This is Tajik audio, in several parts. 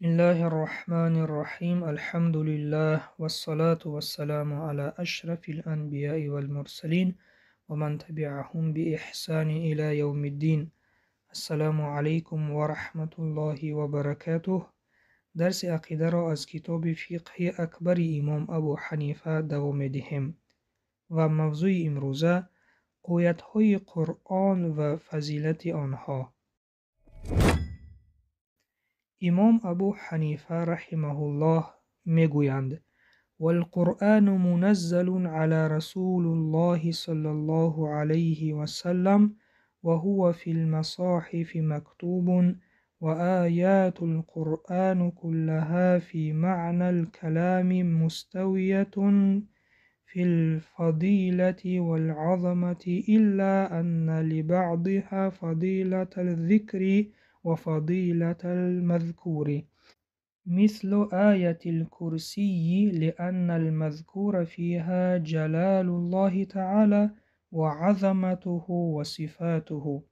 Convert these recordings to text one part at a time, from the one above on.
الله الرحمن الرحيم. الحمد لله والصلاة والسلام على أشرف الأنبياء والمرسلين ومن تبعهم بإحسان إلى يوم الدين. السلام عليكم ورحمة الله وبركاته. Дарси ақидаро аз китоби Фиқҳи Акбари имом Абу Ҳанифа давом медиҳем ва мавзӯи имрӯза оятҳои Қуръон ва фазилати онҳо. Имом Абу Ҳанифа раҳимаҳуллоҳ мегӯянд: والقرآن منزل على رسول الله صلى الله عليه وسلم وهو في المصاحف مكتوب وآيات القرآن كلها في معنى الكلام مستوية في الفضيلة والعظمة إلا أن لبعضها فضيلة الذكر وفضيلة المذكور، مثل آية الكرسي، لأن المذكور فيها جلال الله تعالى وعظمته وصفاته،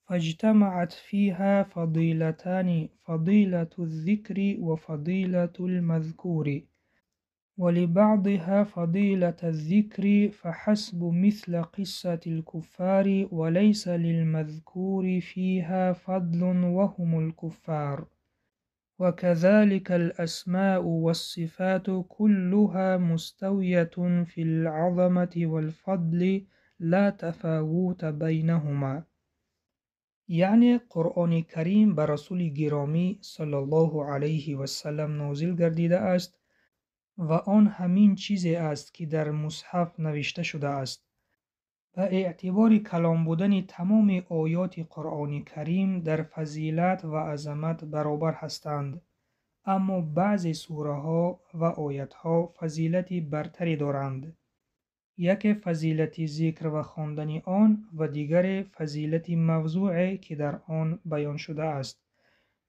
فاجتمعت فيها فضيلتان: فضيلة الذكر وفضيلة المذكور، ولبعضها فضيلة الذكر فحسب، مثل قصة الكفار، وليس للمذكور فيها فضل وهم الكفار. وكذلك الأسماء والصفات كلها مستوية في العظمة والفضل لا تفاوت بينهما. Яъне Қуръони Карим ба Расули Гиромӣ саллаллоҳу алайҳи васалам нозил гардидааст ва он ҳамин чизе аст, ки дар мусҳаф навишта шудааст. Ба эътибори калом будани тамоми оёти Қуръони Карим дар фазилат ва азамат баробар ҳастанд, аммо баъзе сураҳо ва оятҳо фазилати бартаре доранд. Яке фазилати зикр ва хондани он ва дигаре фазилати мавзӯе, ки дар он баён шудааст,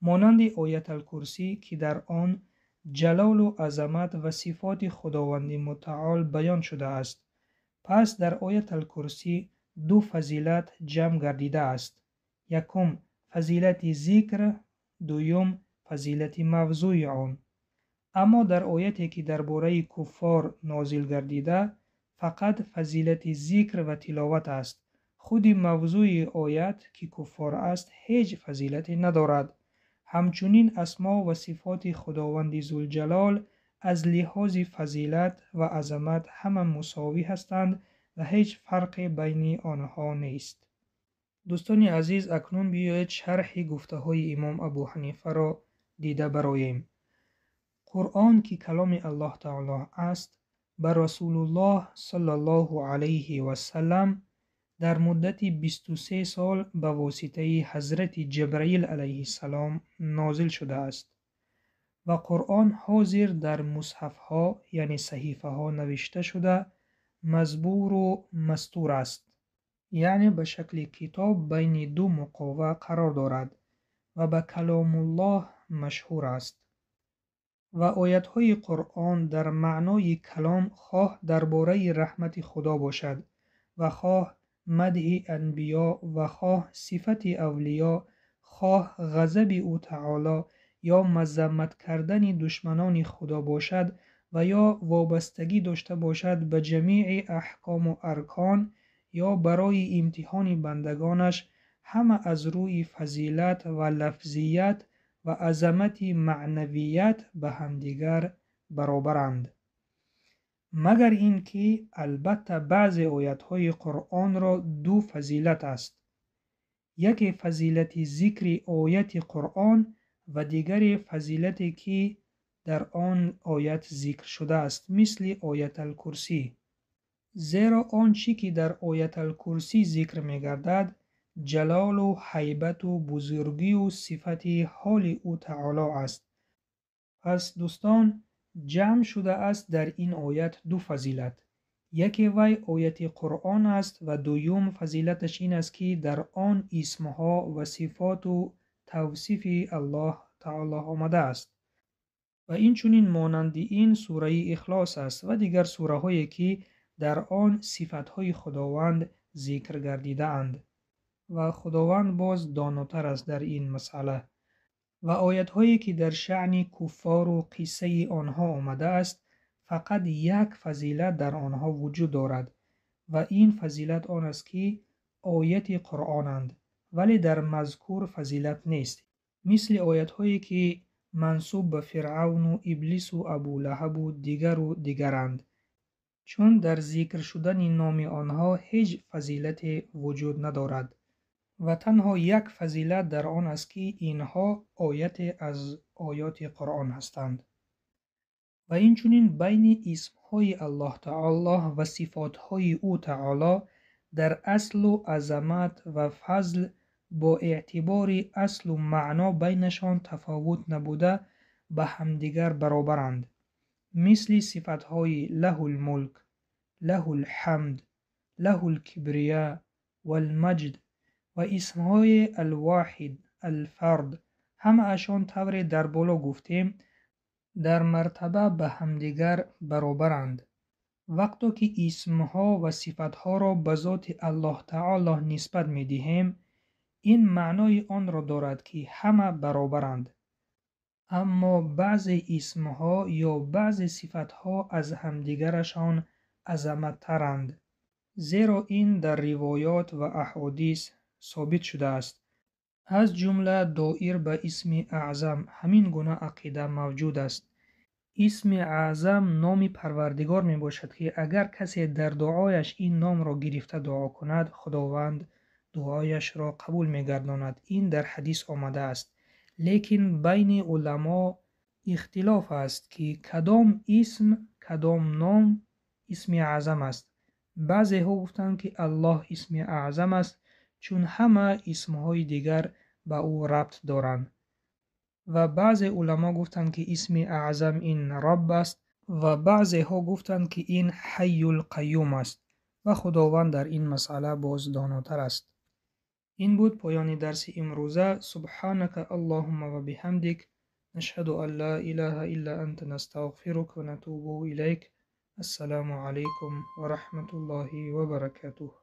монанди Ояталкурсӣ, ки дар он ҷалолу азамат ва сифоти Худованди Мутаол баён шудааст. Пас дар Ояталкурсӣ ду фазилат ҷамъ гардидааст: якум, фазилати зикр, дуюм, фазилати мавзӯи он. Аммо дар ояте, ки дар бораи куффор нозил гардида, фақат фазилати зикр ва тиловат аст. Худи мавзӯи оят, ки куффор аст, ҳеҷ фазилате надорад. Ҳамчунин асмо ва сифоти Худованди Зулҷалол аз лиҳози фазилат ва азамат ҳама мусовӣ ҳастанд ва ҳеҷ фарқе байни онҳо нест. Дӯстони азиз, акнун биёед шарҳи гуфтаҳои имом Абу Ҳанифаро дида бароем. Қуръон, ки каломи Аллоҳ Таоло аст, ба Расулуллоҳ саллаллоҳу алайҳи васалам дар муддати 23 сол ба воситаи ҳазрати Ҷабраил алайҳиссалом нозил шудааст ва Қуръон ҳозир дар мусҳафҳо, яъне саҳифаҳо навишта шуда, мазбуру мастур аст, яъне ба шакли китоб байни ду муқова қарор дорад ва ба Каломуллоҳ машҳур аст. Ва оятҳои Қуръон дар маънои калом хоҳ дар бораи раҳмати Худо бошад ва хоҳ мадҳи анбиё ва хоҳ сифати авлиё, хоҳ ғазаби ӯ Таоло ё мазаммат кардани душманони Худо бошад ва ё вобастагӣ дошта бошад ба ҷамеи аҳкому аркон ё барои имтиҳони бандагонаш, ҳама аз рӯи фазилат ва лафзият ва азамати маънавият ба ҳамдигар баробаранд. Магар ин ки албатта баъзе оятҳои Қуръонро ду фазилат аст: яке фазилати зикри ояти Қуръон ва дигаре фазилате, ки дар он оят зикр шудааст, мисли Ояталкурсӣ. Зеро он чӣ ки дар Ояталкурсӣ зикр мегардад, ҷалолу ҳайбату бузургию сифати ҳоли ӯ Таоло аст. Пас дӯстон, ҷамъ шудааст дар ин оят ду фазилат: яке вай ояти Қуръон аст ва дуюм фазилаташ ин аст, ки дар он исмҳо ва сифоту тавсифи Аллоҳ Таоло омадааст. Ва инчунин монанди ин сураи Ихлос аст ва дигар сураҳое, ки дар он сифатҳои Худованд зикр гардидаанд. Ва Худованд боз донотар аст дар ин масъала. Ва оятҳое ки дар шаъни куффору қиссаи онҳо омадааст, фақат як фазилат дар онҳо вуҷуд дорад ва ин фазилат он аст, ки ояти Қуръонанд, вале дар мазкур фазилат нест. Мисли оятҳое ки мансуб ба Фиръавну Иблису Абулаҳабу дигару дигаранд, чун дар зикр шудани номи онҳо ҳеҷ фазилате вуҷуд надорад ва танҳо як фазилат дар он аст, ки инҳо ояте аз оёти Қуръон ҳастанд. Ва инчунин байни исмҳои Аллоҳ таоло ва сифотҳои ӯ таоло дар аслу азамат ва фазл бо эътибори аслу маъно байнашон тафовут набуда, ба ҳамдигар баробаранд. Мисли сифатҳои лаҳул мулк, лаҳул ҳамд, лаҳул кибрия валмаҷд ва исмҳои алвоҳид, алфард, ҳамаашон тавре дар боло гуфтем, дар мартаба ба ҳамдигар баробаранд. Вақто ки исмҳо ва сифатҳоро ба зоти Аллоҳ таоло нисбат медиҳем, ин маънои онро дорад, ки ҳама баробаранд. Аммо баъзе исмҳо ё баъзе сифатҳо аз ҳамдигарашон азаматтаранд, зеро ин дар ривоёт ва аҳодис собит шудааст. Аз ҷумла доир ба исми Аъзам ҳамин гуна ақида мавҷуд аст. Исми Аъзам номи Парвардигор мебошад, ки агар касе дар дуояш ин номро гирифта дуо кунад, Худованд дуояшро қабул мегардонад. Ин дар ҳадис омадааст. Лекин байни уламо ихтилоф аст, ки кадом исм, кадом ном исми Аъзам аст. Баъзеҳо гуфтанд, ки Аллоҳ исми Аъзам аст, чун ҳама исмҳои дигар ба ӯ рабт доранд. Ва баъзе уламо гуфтанд, ки исми Аъзам ин Рабб аст ва баъзеҳо гуфтанд, ки ин Ҳайюл Қайюм аст ва Худованд дар ин масъала боз донотар аст. Ин буд поёни дарси имрӯза. Субҳанака Аллоҳумма ва биҳамдик, нашҳаду ан ла илаҳа илла анта, настағфирука ва натубу илайк. Ассалому алайкум ва раҳматуллоҳи ва баракатуҳ.